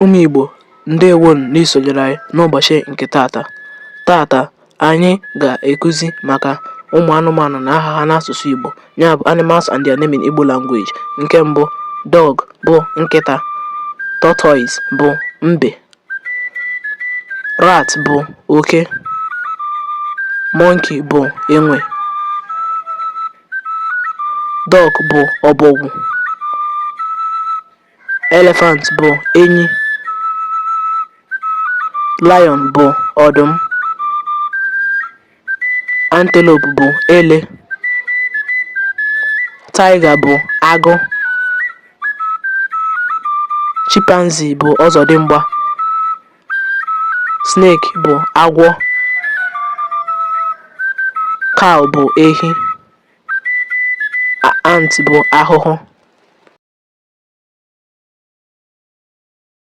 Ụmụ Igbo, ndewonu n'isonyere anyị n'ụbọchị nke tata. Tata, anyị ga-ekuzi maka ụmụ anụmanụ na aha ha n'asụsụ Igbo, ya bụ animals and their name in Igbo language. Nke mbụ, dog bụ nkịta, tortoise bụ mbe, rat bụ oke, monkey bụ enwe, duck bụ ọbọgwụ, elephant bụ enyi, lion bụ ọdụm, antelope bụ ele, tiger bụ agụ, chimpanzee bụ ọzọdimgba, snake bụ agwọ, cow bụ ehi, ant bụ ahụhụ.